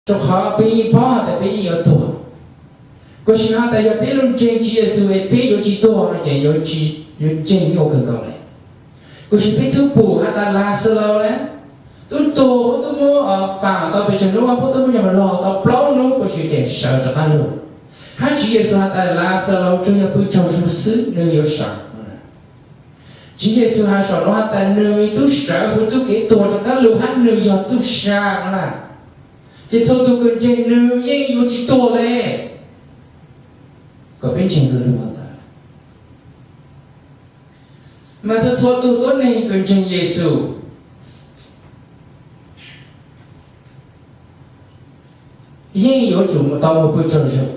Rau qhov peb yeej paub has tas peb yeej yuav tuag. Kuv sim has tas yog peb lug ntseeg Tswv Yexus es peb yuav tsis tuag no ces yuav ntseeg nyuaj kawg nkaus le. Kuv sim peb twb pum has tas Laxalus le, tub tuag puab tub muab paam tau pes tsawg nub, puab tub muab nyob log tau plaub nub kuv sim ces sawv rov qab lug. Hab Tswv Yexus has tas Laxalus tsuas yog pw tsaug zug xwb nwg yuav sawv. Tswv Yexus has saum nuav has tas nwg tub sawv huv txuj kev tuag rov qab lug hab nwg yog txuj sa no na. Ces txhua tug kws ntseeg nwg yeej yuav tsis tuag le. Kom peb ntseeg lug has tas, mas txhua txhua tug tuab neeg kws ntseeg Yexus yeej yuav tsum tau moog pw tsaug zug,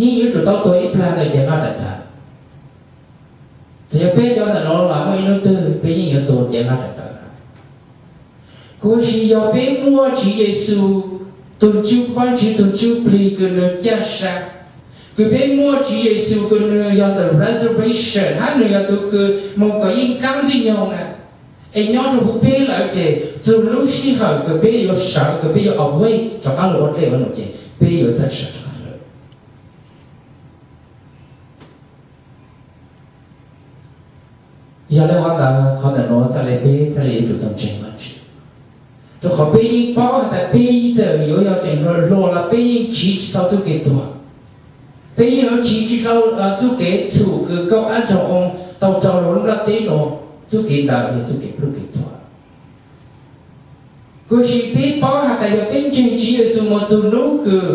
yeej yuav tsum tau tuag ib plag ntawm cev nqaj daim tawv. Txawm yog peb cov ntawm nuav los muaj ib hnub twg peb yeej yuav tuag cev nqaj daim tawv. Kuv sim yog peb muaj Tswv Yexus tug ntsuj, Vaajtswv tug ntsuj plig kws nwg caj sa, kws peb muaj Tswv Yexus kws nwg yog the resurrection hab nwg yog tug kws moog kom yeej kaab ntxwg nyoog na, es nyob rua huv peb lawm ces txug lub sij hawm kws peb yuav sawv, kws peb yuav awake rov qab lug ua dlej ua num ces peb yuav txawj sawv rov qab lug. Yog le hov ntawd qhov ntawm nuav txhaj le peb txhaj le yuav tsum tau ntseeg Vaajtswv, rua qhov peb yeej paub has tas peb txawm yuav yog tseem hluas los peb yeej tsiv tsis tau txuj kev tuag. Peb yeej yuav tsiv tsis tau txuj kev txhum kws Kaub Ab Nraug Oo tau tso lug lub nplaj teb nuav, txuj kev ntawd yog txuj kev pluj kev tuag. Kuv sim peb paub has tas yog peb ntseeg Tswv Yexus moog txug nub kws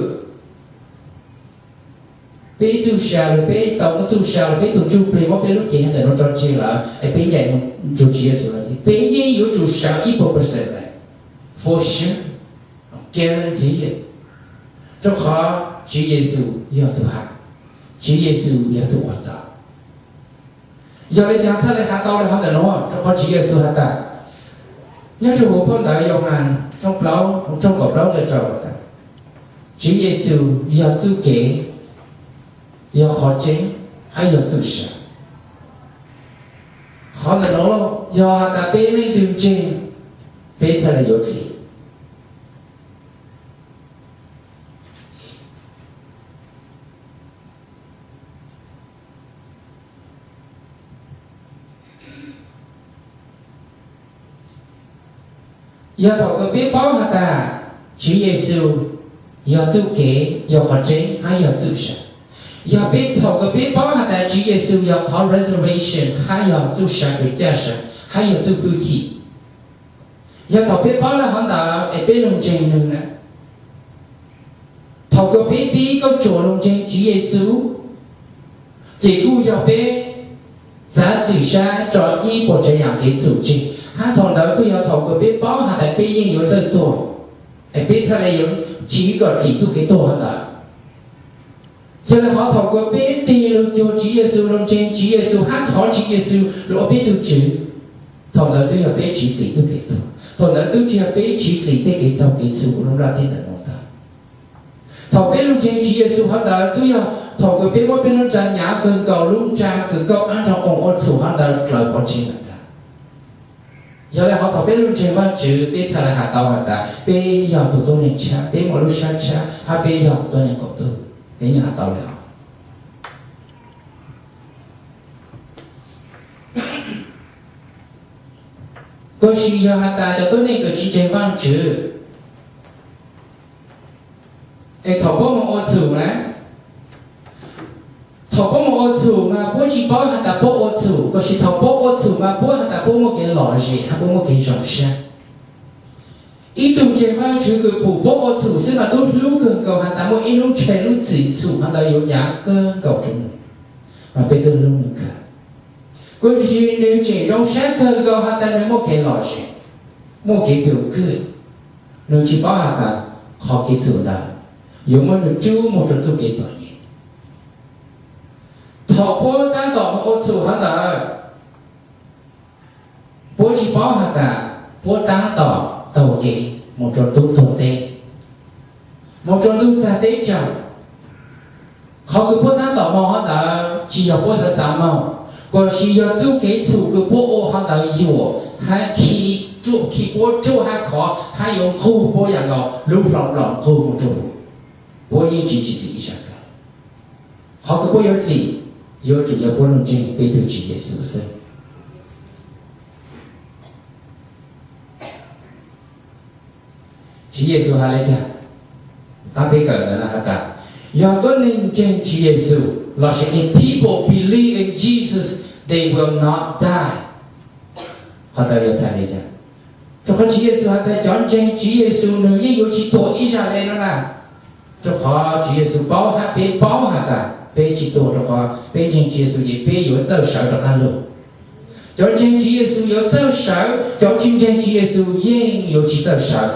peb txuj sa lawm, peb tau muab txuj sa lawm, peb tug ntsuj plig muab peb lub cev ntawm nuav tso tseg lawm es peb ncaim moog nrug Tswv Yexus lawm ces peb yeej yuav tsum sawv ib puas percent lawm, for sure, guarantee. Rua qhov Tswv Yexus yog tug has, Tswv Yexus yog tug ua tau. Yog le caag txhaj le has tau le hov ntawm nuav? Rua qhov Tswv Yexus has tas, nyob rua huv phau ntawv Yauhas tshooj plaub, tshooj kaum plaub nqe rau has tas, Tswv Yexus yog txuj kev, yog qhov tseeb, hab yog txuj sa. Qhov ntawm nuav yog has tas peb leej twg ntseeg, peb txhaj le yuav dlim. Yog thaum kws peb paub has tas Tswv Yexus yog txuj kev, yog qhov tseeb, hab yog txuj sa, yog peb thaum kws peb paub has tas Tswv Yexus yog qhov resurrection hab yog txuj sa kws caj sa, hab yog txuj hwj chim, yog thaum peb paub le hov ntawd es peb lug ntseeg nwg na, thaum kws peb pib kauj tsuam lug ntseeg Tswv Yexus, ces kuj yog peb txav txim sab rua ib puas tsav yaam kev txhum tseg, hab thaum ntawd kuj yog thaum kws peb paub has tas peb yeej yuav txawj tuag, es peb txhaj le yuav tsiv kom dlim txuj kev tuag ntawd. Yog le hov thaum kws peb tig lug cuag Tswv Yexus, lug ntseeg Tswv Yexus hab thov Tswv Yexus lug ua peb tug Tswv, thaum ntawd twb yog peb tsiv dlim txuj kev tuag, thaum ntawd twb tsis yog peb tsiv dlim tej kev txaug kev txhum lub nplaj teb ntawm nuav tag. Thaum peb lug ntseeg Tswv Yexus hov ntawd twb yog thaum kws peb muab peb lub nra hnyav kawg nkaus, lub nra kws Kaub Ab Nraug Oo ua txhum hov ntawd dlawg pov tseg lawm ntag. Yog le hov thaum peb lug ntseeg Vaajtswv peb txhaj le has tau has tas peb yog tug tuab neeg tshab, peb muaj lub sab tshab hab peb yog tuab neeg qaum tug, peb yeej has tau le hov. Kuv sim yog has tas cov tuab neeg kws tsis ntseeg Vaajtswv, es thaum puab moog ua txhum na, thaum puab moog ua txhum mas puab tsis paub has tas puab ua txhum, kuv sim thaum puab ua txhum mas puab has tas puab muaj kev lom zem hab puab muaj kev zoo sab. Ib tug ntseeg Vaajtswv kws pum puab ua txhum xwb mas tub hlub kawg nkaus has tas muaj ib lub ntshe lub txim txhum hov ntawd yuav hnyav kawg nkaus rua nwg, mas peb twb hlub nwg kawg. Kuv sim nwg tseem zoo sab kawg nkaus has tas nwg muaj kev lom zem, muaj kev feel good, nwg tsis paub has tas qhov kev txhum ntawd yuav muab nwg rub moog rua txuj kev txom nyem. Thaum puab taab tom moog ua txhum hov ntawd, puab tsis paub has tas puab taab tom taug kev moog rua tub tuag teb, moog rua ntuj txag teb tsaug. Qhov kws puab taab tom moog hov ntawd tsis yog puab xav xav moog, kuv sim yog txuj kev txhum kws puab ua hov ntawd yuam hab khib ruaj khi puab ruaj hab khov hab yuav nqug puab yam nkaus lub hlau nplaum nqug mus rua puab, puab yeej tsis tsim dim ib zag kawg. Qhov kws puab yuav tsim yuav tsum yog puab lub ntseeg peb tug Tswv Yexus xwb. Tswv Yexus has le caag? Qaab peb kawm ntawd has tas, yog tuab neeg ntseeg Tswv Yexus lossis if people believe in Jesus, they will not die. Qhov ntawd yog txhais le caag? Rua qhov Tswv Yexus has tas cov ntseeg Tswv Yexus nwg yeej yuav tsis tuag ib zag le no na. Rua qhov Tswv Yexus paub hab peb paub has tas peb tsis tuag, rua qhov peb ntseeg Tswv Yexus ces peb yuav txawj sawv rov qaab lug. Cov ntseeg Tswv Yexus yuav txawj sawv, cov tsis ntseeg Tswv Yexus yeej yuav tsis txawj sawv.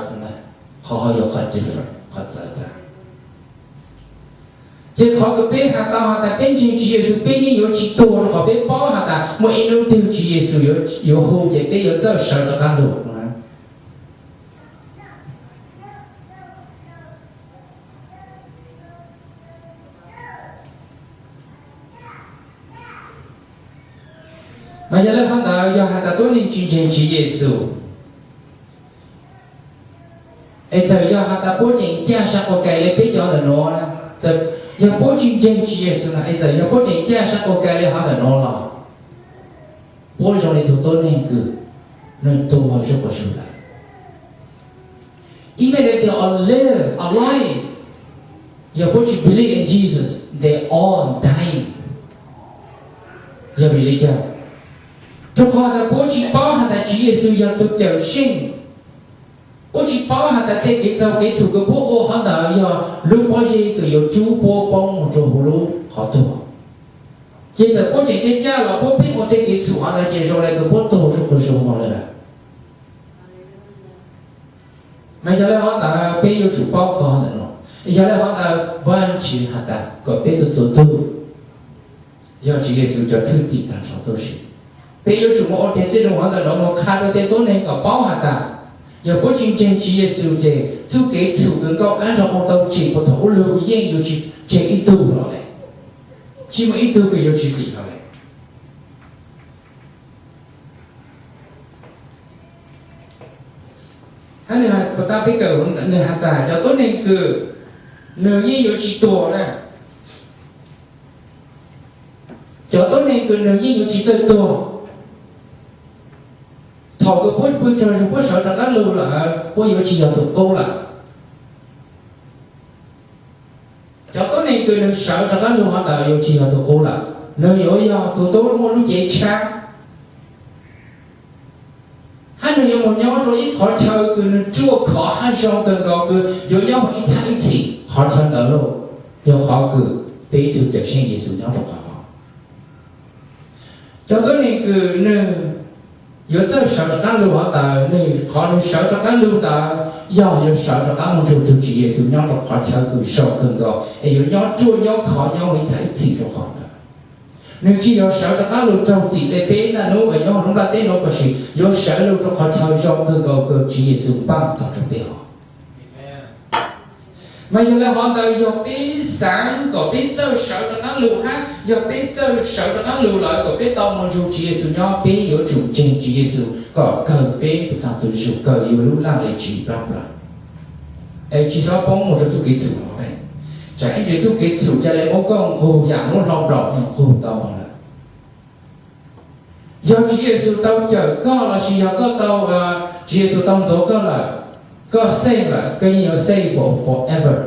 Qhov yog qhov different, qhov txawv txav. Ces qhov kws peb has tau has tas peb ntseeg Tswv Yexus peb yeej yuav tsis tuag rua qhov peb paub has tas muaj ib hnub twg Tswv Yexus yuav hu ces peb yuav txawj sawv rov qaab lug. Mas yog le hov ntawd yog has tas tuab neeg tsis ntseeg Tswv Yexus, es txawm yog has tas puab tseem caj sab quas kais le peb cov ntawm nuav na, yog puab tsis ntseeg Tswv Yexus na, es txawm yog puab tseem caj sab quas kais le hov ntawm nuav los puab zoo le tug tuab neeg kws nwg tuag zuj quas zug lawm. Even if they are live alive, yog puab tsis believe in Jesus, they all dying. Yog vim le caag? Rua qhov tas puab tsis paub has tas Tswv Yexus yog tug Cawmseej. Puab tsis paub has tas tej kev txaug kev txhum kws puab ua hov ntawd yog lub pob zeb kws yuav rub puab poob mus rua huv lub qhov tuag. Ces txawm puab tseem caj caj los puab pheej ua tej kev txhum hov ntawd ces zoo le kws puab tuag zuj quas zug moog le lawm. Mas yog le hov ntawd peb yuav tsum paub qhov ntawm nuav. Yog le hov ntawd Vaajtswv has tas kom peb txhua txhua tug, yog Tswv Yexus cov thwj tim taag nrho tuab si, peb yuav tsum moog ua tej nub hov ntawm nuav moog qha rua tej tuab neeg kom paub has tas yog puab tsis ntseeg Tswv Yexus ces txuj kev txhum kws Nkauj Aab Ntsaag Qhau tau tsim puag thaum ub lug yeej yuav tsis tseg ib tug los le, tsis muaj ib tug kws yuav tsis dim los le. Hab nwg has tas peb kawm nwg has tas cov tuab neeg kws nwg yeej yuav tsis tuag na, cov tuab neeg kws nwg yeej yuav tsis txawj tuag. Thaum kws puab pw tsaug zug puab sawv rov qaab lug lawm puab yuav tsis yog tug qub lawm. Cov tuab neeg kws nwg sawv rov qaab lug hov ntawd yuav tsis yog tug qub lawm, nwg yuav yog tug tub muaj lub cev tshab, hab nwg yuav moog nyob rua ib qhov chaw kws nwg ruaj khov hab zoo kawg nkaus kws yuav nyob moog ib txhab ib txhis qhov chaw ntawd lauj. Yog qhov kws peb tug Cawmseej Yexus nyob rua qhov hov. Cov tuab neeg kws nwg yuav txawj sawv rov qaab lug hov ntawd, nwg qhov nwg sawv rov qaab lug ntawd yog yuav sawv rov qaab moog nrug tug Tswv Yexus nyob rua qhov chaw kws zoo kawg nkaus es yuav nyob ruaj nyob khov nyob moog ib txhab ib txhis rua qhov ntawd. Nwg tsis yog sawv rov qaab lug raug txim le peb naj nub uas nyob huv lub nplaj teb nuav, tab sis yuav sawv lug rua qhov chaw zoo kawg nkaus kws Tswv Yexus npaaj tog rua peb hov. Mas yog le hov ntawd yog peb xaav kom peb txawj sawv rov qaab lug hab yog peb txawj sawv rov qaab lug lawm kom peb tau moog nrug Tswv Yexus nyob, peb yuav tsum ntseeg Tswv Yexus kom kawg peb tug taag tug zug, kawg yug lub laj le tsiv plab plawg, es tsis xob poob moog rua txuj kev txhum hov. Tsaam ib ntsis txuj kev txhum ca le muab koj nqug yam lub hlau nplaum nqug tau moog lawm. Yog Tswv Yexus tau cawm koj lossis yog koj tau, Tswv Yexus tau ntxuav koj lawm, koj save lawm, koj yeej yuav save for forever.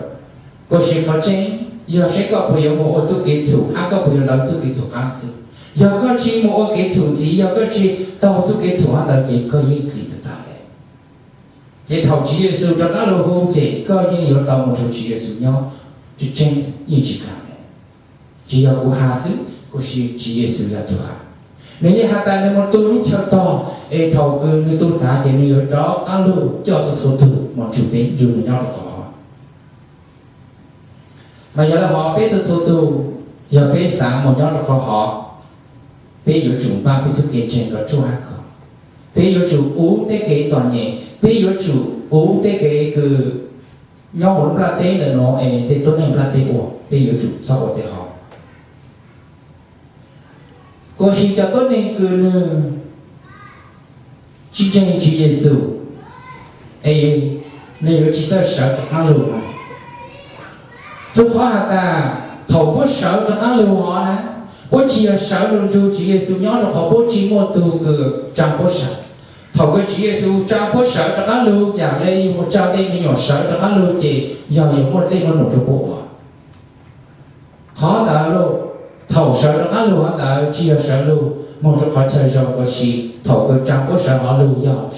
Kuas sis qhov tseeb, yog seb koj puas yuav moog ua txuj kev txhum hab koj puas yuav lawv txuj kev txhum qaab xwb. Yog koj tsis moog ua kev txhum ntxiv, yog koj tsis taug txuj kev txhum hov ntawd ces koj yeej txim tag tag le. Ces thaum Tswv Yexus rov qaab lug hu ces koj yeej yuav tau moog nrug Tswv Yexus nyob, tseeb tseeb yeej tsis kaam le. Tsis yog kuv has xwb, kuas sis Tswv Yexus yog tug has. Nwg yeej has tas nwg moog tu lub chaw tog, es thaum kws nwg tu tas ces nwg yuav rov qaab lug coj txhua txhua tug moog nrug peb nrug nwg nyob rua qhov hov. Mas yog le hov peb txhua txhua tug, yog peb xaav moog nyob rua qhov hov, peb yuav tsum npaaj peb txuj kev ntseeg kom ruaj hab khov. Peb yuav tsum ua tej kev txom nyem, peb yuav tsum ua tej kev kws nyob huv lub nplaj teb ntawm nuav es tej tuab neeg nplaj teb ua, peb yuav tsum txhob ua tej hov. Kuas sis cov tuab neeg kws nwg tsis ntseeg Tswv Yexus, es nws yuav tsis txawj sawv rov qab lug. Rua qhov has tas thaum puab sawv rov qab lug hov na, puab tsis yog sawv lug nrug Tswv Yexus nyob rua qhov puab tsis muaj tug kws tsaa puab sawv. Thaum kws Tswv Yexus tsaa puab sawv rov qab lug, yaam le yug mus tsaa tej me nyuam sawv rov qab lug ces yog yuav muaj dlej muaj num rua puab ua. Qhov ntawd, thaum sawv rov qab lug hov ntawd tsis yog sawv lug moog rua qhov chaw zoo ua si, thaum kws tsaa puab sawv hov lug yog